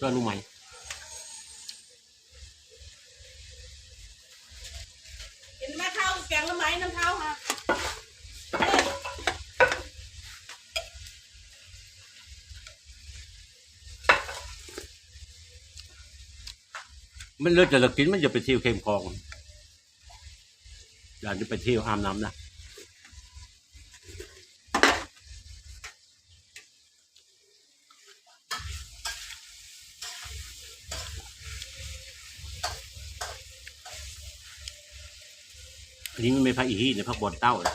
ຕົ້ນໜໍ່ໄມ້ ກິນມາເທົ້າ ແກງໜໍ່ໄມ້ນຳເທົ້າຫາ. ມັນເລີດ ຈະລະກິນ ມັນຢ່າໄປທ່ຽວເຄັງຄອງ ຢ່າໄປທ່ຽວອາບນ້ຳນະ. ອັນນີ້ມັນແມ່ນຜັກອີຫີນ ແລະ ຜັກບອນເຕົ້ານະ.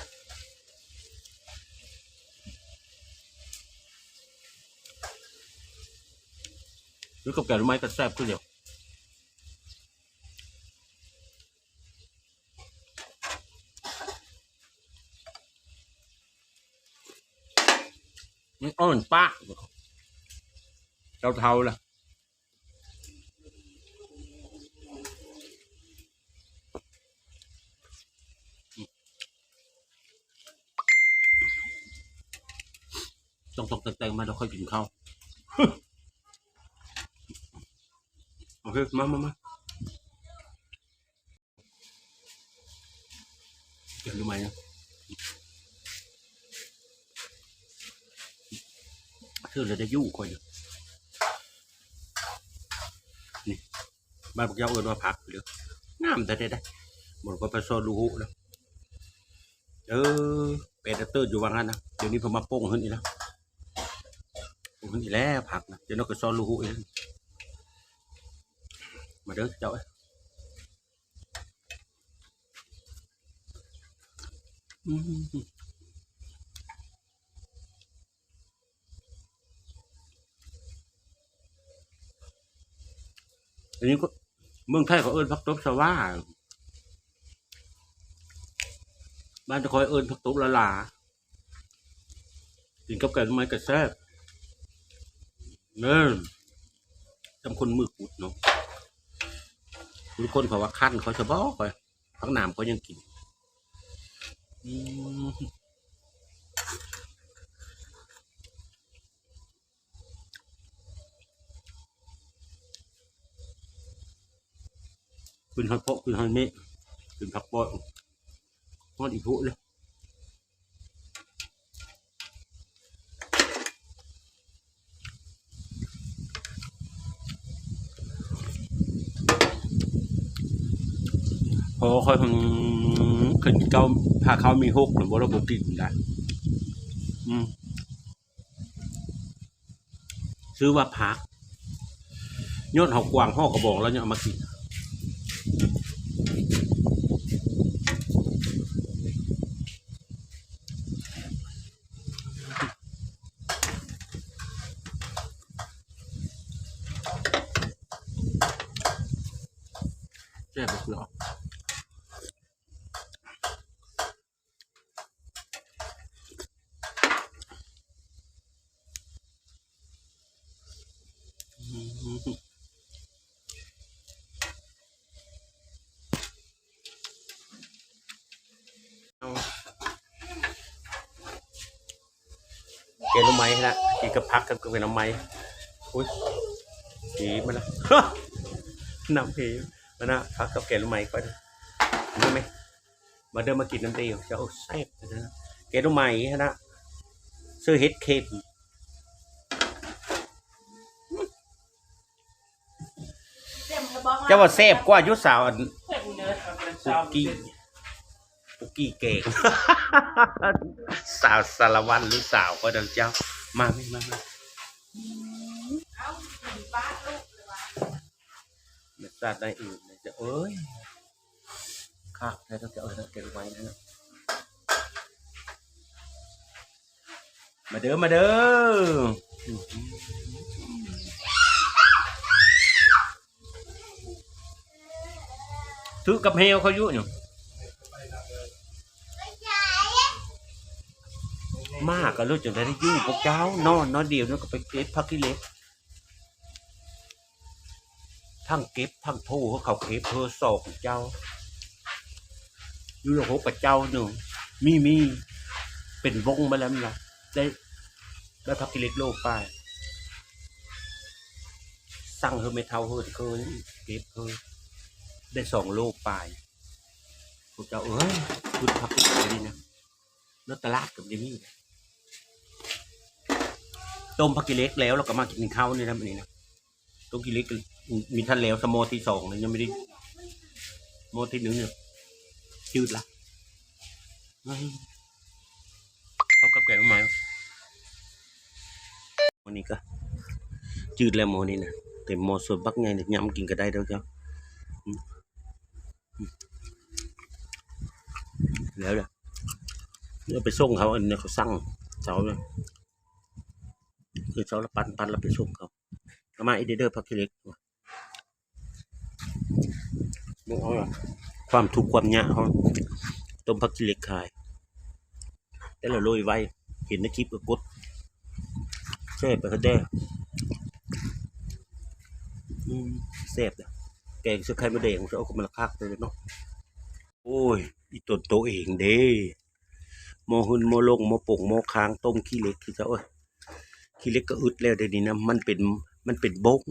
ຫຼືກັບແກງໜໍ່ໄມ້ກໍແຊບຄືດຽວ. ມັນອ່ອນປາກ ເຖົ້າໆລະ. ຕ້ອງໆແຕ່ງໆມາ ແລ້ວຄ່ອຍກິນເຂົ້າ. ໂອເຄ ມາໆໆ. ແກງໜໍ່ໄມ້ນະ ເທື່ອລະໄດ້ຢູ່ຂ້ອຍນະ. ນີ້ ບ້ານພວກເຈົ້າເອີ້ນວ່າຜັກເດີ ງາມແທ້ໆ ເດ້. ບໍ່ກໍໄປຊອນລູກຮູ້ນະ. ເອີ ແປນເຕີດຢູ່ວ່າງນັ້ນນະ. ດຽວນີ້ເພິ່ນມາປົງຂຶ້ນອີກແລ້ວ ປົງຂຶ້ນອີກແລ້ວຜັກນະ. ດຽວນ້ອຍກໍຊອນລູກຮູ້ອີກ. ມາເດີເຈົ້າເອີຍ. ອືມ ອັນນີ້ກໍ ເມືອງໄທເຂົາເອີ້ນຜັກຕົບສະຫວ້າ ບ້ານຂ້ອຍເອີ້ນຜັກຕົບຫຼາໆ. ກິນກັບແກງໜໍ່ໄມ້ກໍແຊບ. ເອີ ຈຳຄົນມືກຸດເນາະ. ບາງຄົນເຂົາວ່າຄັນ ຂ້ອຍສະບອກ ຂ້ອຍຜັກໜາມຂ້ອຍຍັງກິນ. ອືມ ຂຶ້ນຮອດເພາະ ຂຶ້ນຮອດເມະ ຂຶ້ນຜັກປ້ອຍ ຮອດອີໂພະເລີຍ. ພໍຂ້ອຍ ອືມ ຂຶ້ນເກົ້າ ພາເຂົ້າມີຫົກ ແລ້ວບໍ່ ແລ້ວບໍ່ກິນໄດ້. ອືມ ຊື່ວ່າຜັກ ຍ້ອນເຮົາກວາງຫໍ່ກະບອງແລ້ວຍັງເອົາມາກິນ. ແຊບເນາະ. ແກງໜໍ່ໄມ້ຫັ້ນນະ ກິນກັບຜັກກັບແກງໜໍ່ໄມ້. ອຸ້ຍ ເພມັນນະ ນ້ຳເພມັນນະ ຜັກກັບແກງໜໍ່ໄມ້ຂ້ອຍນະ. ມາແມ ມາເດີ ມາກິນນຳເດວເຈົ້າ. ໂອ້ ແຊບເດີ ແກງໜໍ່ໄມ້ຫັ້ນນະ ເສີເຫັດເຂັມ. ເຈົ້າວ່າແຊບກວ່າຢູ່ສາວອັນປຸກກີ້ ປຸກກີ້ແກງ ສາວສາລະວັນ ລູກສາວຂ້ອຍນັ້ນເຈົ້າ. ມາແມ່ ມາ ມາ ເອົາກິນປາລູກເລີຍວ່າ ແມ່ຊາດໄດ້ອີກນະເຈົ້າເອີຍ. ຄັກແທ້ເຈົ້າເອີຍ ແກງໜໍ່ໄມ້ນະ. ມາເດີ ມາເດີ ຖືກກັບແຮວເຂົາຢູ່ນີ້. ມາກໍເລີຍຈັ່ງໄດ້ຢູ່ພວກເຈົ້າ ນອນ ນອນດຽວນີ້ກໍໄປເກັບຜັກຂີ້ເຫຼັກ. ທັງເກັບທັງໂທ ເຂົາເກັບເທີສອງເຈົ້າ ຢູ່ໂຮກກະເຈົ້າໜຶ່ງ ມີ ມີ ເປັນວົງມາແລ້ວນະ. ໄດ້ ໄດ້ຜັກຂີ້ເຫຼັກໂລປາຍ. ສັ່ງໃຫ້ແມ່ເຖົ້າເຮີ້ນເຄີຍ ເກັບເຄີຍ ໄດ້ສອງໂລປາຍ. ພວກເຈົ້າເອີຍ ຄຶດຄັກອີ່ຫຼີນີ້ນະ ໃນຕະຫຼາດກໍບໍ່ໄດ້ມີ. ຕົ້ມຜັກຂີ້ເຫຼັກແລ້ວ ແລ້ວກໍມາກິນເຂົ້ານີ້ນະ ມື້ນີ້ນະ. ຕົ້ມຂີ້ເຫຼັກມີທັນແລ້ວ ສະໝໍ້ທີສອງນະ ຍັງບໍ່ໄດ້ ໝໍ້ທີໜຶ່ງນະ ຈືດລະ. ເຂົ້າກັບແກງໜໍ່ໄມ້ ມື້ນີ້ກໍຈືດແລ້ວໝໍ້ນີ້ນະ ເຕັມໝໍ້ ສ່ວນບັກໃຫຍ່ນີ້ ຍຳກິນກໍໄດ້ເດີ້ເຈົ້າ. ອືມ ແລ້ວລະ ເອົາໄປສົ່ງເຂົາ ອັນນີ້ເຂົາສັ່ງເຈົ້ານະ ຄືເຈົ້າລະປັ້ນ ປັ້ນລະໄປສົ່ງເຂົາ. ເອົາມາອີກເດີ້ ຜັກຂີ້ເຫຼັກ ບໍ່ເອົາລະ ຄວາມທຸກຄວາມຍາກເຮົາ ຕົ້ມຜັກຂີ້ເຫຼັກຂາຍ ແຕ່ລະໂລຍໄວ ເຫັນໃນຄລິບກໍກົດແຊໄປເດີ້. ອືມ ແຊບເດີ້ ແກງໃສ່ໄຂ່ມົດແດງ ເອົາ ກໍມັນລະຄັກເດີ້ເນາະ. ໂອ້ຍ ອີ່ຕົນໂຕເອງເດ້ ໝໍ້ຫຶ່ນ ໝໍ້ຫຼົງ ໝໍ້ປົງ ໝໍ້ຄ້າງ ຕົ້ມຂີ້ເຫຼັກ ຄືເຈົ້າເອີຍ. ຂີ້ເຫຼັກກໍອຶດແລ້ວ ດຽວນີ້ນະ ມັນເປັນ ມັນເປັນບົ້ງ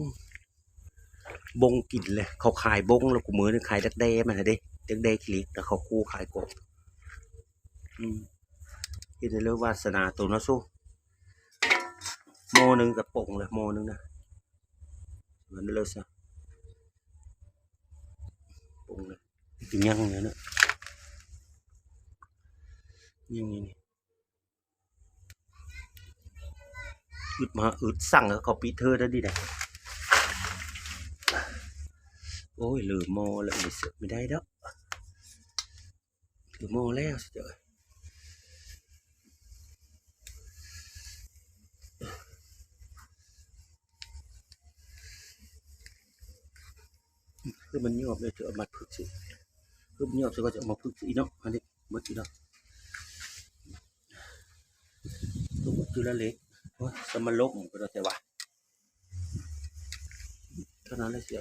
ບົ້ງກິນແຫຼະ ເຂົາຂາຍບົ້ງແລ້ວ ຄູ່ມື້ນີ້ຂາຍດັກແດ້ມັນຫັ້ນເດ້ ດັກແດ້ຂີ້ເຫຼັກນະ ເຂົາຄູ່ຂາຍກອງ. ອືມ ເຮັດໃຫ້ເລີວາສະໜາໂຕເນາະສູ. ໝໍ້ໜຶ່ງກໍປົງແລ້ວ ໝໍ້ໜຶ່ງນະ ມັນເລີຍຊະ ປົງແລ້ວ ຍັງຢູ່ນະ ຍັງຢູ່ນີ້. ອຶດມາອຶດ ສັ່ງເຂົາປິດເທີດແລ້ວນີ້ນະ. ໂອ້ຍ ເລີໝໍ້ແລ້ວ ເສຍບບໍ່ໄດ້ດອກ ເລີໝໍ້ແລ້ວຊິເຈົ້າ. ຄືມັນຍອບເລີຍ ຈະເອົາມາຝຶກຊິ ຄືມັນຍອບຊິ ກໍຈະເອົາມາຝຶກຊິເນາະ. ອັນນີ້ໝົດອີກແລ້ວ ຕົວໝົດຈຸລະເຫຼັກ. ໂອ້ຍ ສະມາລົກມັນກໍໄດ້ແຕ່ວ່າ ເທົ່ານັ້ນແຫຼະ ເສຍ